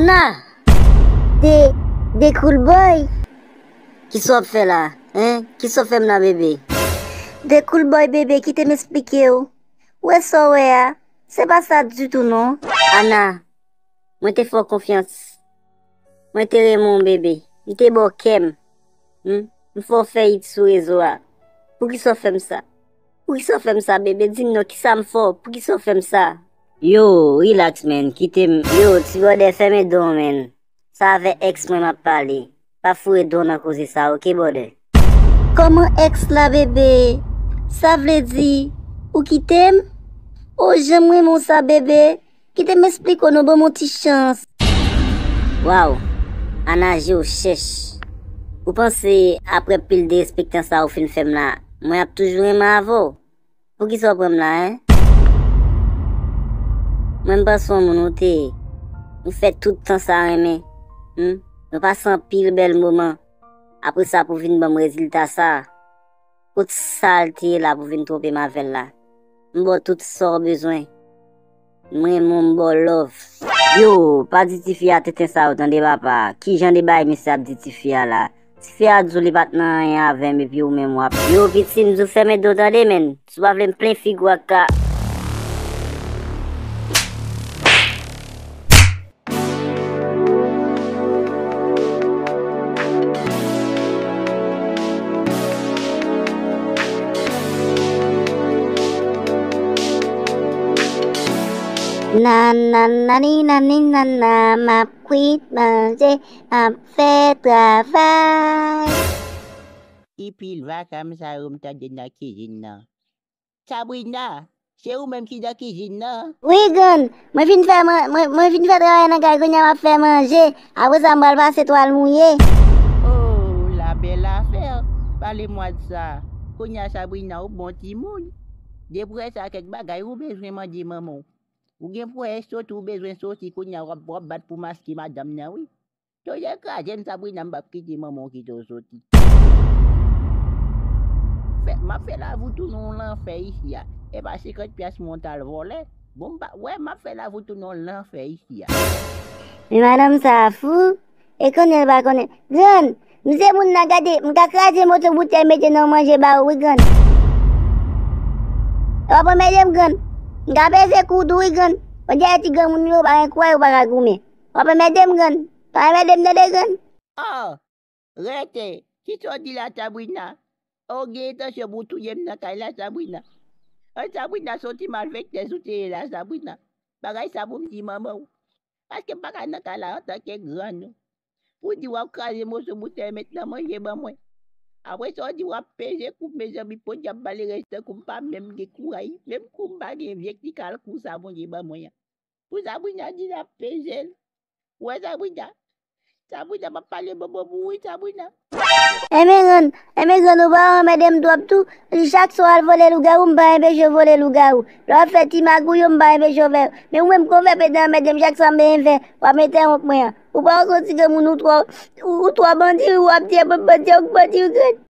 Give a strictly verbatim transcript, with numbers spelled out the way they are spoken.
Na! De, de Cool Boy. Kisa w ap fè la? Hein? Kisa w fè m la, bebe? De Cool Boy, bebe, kite m esplike w. Ou wè sa w wè a? Se pa sa ditou, non. Ana, mwen te fè w konfyans. Mwen te renmen w, bebe. M te ba w kè m. Hmm? M fè w fè it sou rezo a. Poukisa w fè m sa? Poukisa w fè m sa, bebe? Di m non, kisa m fè w? Poukisa w fè m sa? Yo, relax, man. Kite m. Yo, ti brother, fèmen do w, man. Sa avè ex mwen m ap pale. Pa foure do w nan koze sa, oke, brother? Kòman ex la, bebe? Sa vle di, ou kite m? O, jan m renmen w sa, bebe. Kite m esplike w non, ban m yon ti chans. Waw, Ana, je w chèch. Ou panse apre pil derespektan sa ou fin fè m la, mwen ap toujou renmen avè w? Poukisa w pran m la, en? Mwen, m panse yon moun ou te ye. Nou fè tout tan sa renmen. Hmm? Nou pase anpil bèl moman. Apre sa, pou vin ban m rezilta sa. Kot sa l te ye la pou vin twonpe m avè l la? M ba w tout sa w bezwen. M renmen w, m ba w love. Yo, pa di tifi a tenten sa yo, tande papa. Ki jan de bagay misye ap di tifi a la? Tifi a di w li pa t nan anyen avè m epi ou menm w ap. Yo, piti, m di w fèmen do w, tande, menn. Si w pa vle m plen figi w ak ka. Nananani, nani, nana, m ap kwit manje, m ap fè travay. Ki pil vakanm sa yo m tande nan kizin nan? Sabrina, se ou menm ki nan kizin nan? Wi, grann. Mwen fin fè, mwen, mwen, mwen fin fè travay nan kay, kounye a m ap fè manje. Apre sa, m pral pase twal mouye. Oh, la belle affaire. Pale mwa de sa. Kounye a, Sabrina, ou bon timoun. Depi w wè sa, kèk bagay ou bezwen mande manman w. Ou gen pwen soti, ou bezwen soti, kounye a, w ap, w ap bat pou maske madanm nan, wi. Tonjè kraze m, Sabrina, m p ap kite manman w kite w soti. Fè, m ap fè lavi w tounen yon lanfè isi a. E pa senkant pyas mwen w t al vòlè. Bon, m pa, wè, m ap fè lavi w tounen yon lanfè isi a. Men madanm sa a fou. E konnen l pa konnen. Grann, m se moun nan, gade, m ka kraze moso boutèy mete nan manje ba ou, wi, grann. W ap anmède m, grann. M ka peze kou tou, wi, grann. Pandan ti granmoun yo pa gen kouraj, yo pa ka goumen. W ap anmède m, grann. Pa anmède m, tande, grann. Oh, rete. Kisa w di la, Sabrina? Ou gen entansyon pou w touye m nan kay la, Sabrina? An, Sabrina, se yon ti malfektè ou te ye la, Sabrina. Bagay sa pou m di manman w. Paske m pa ka nan kay la antanke grann ou. Pou di w ap kraze moso boutèy met nan manje ban mwen. Apre sa, w di w ap peze kou, mezanmi, podyab malerèz tankou m pa menm gen kouraj. Menm kou m pa gen vye ti kal kou sa Bondye ban mwen an. Pou Sabrina di l ap peze l. Ou wè Sabrina? Sabrina, m ap pale bobo pou ou wi, Sabrina. Enben, grann, enben, grann, ou pa anmède m twòp tou. Chak swa w al vole lougawou, m pa enpeche w vole lougawou. Lè w ap fè ti magouy yo, m pa enpeche w fè yo. Men ou menm, kon w fè pete anmède m, chak sa m bezwen fè, w ap entèwonp mwen an. Ou pa wè w se yon ti granmoun, ou twò, ou, ou twò bandi, ou ap di bandi, ou bandi, ou grann.